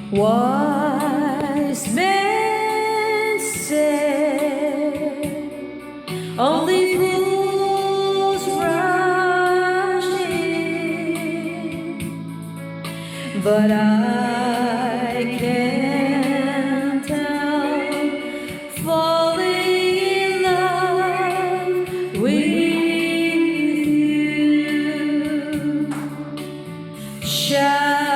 Wise men say only fools rush in, but I can't help falling in love with you. Shall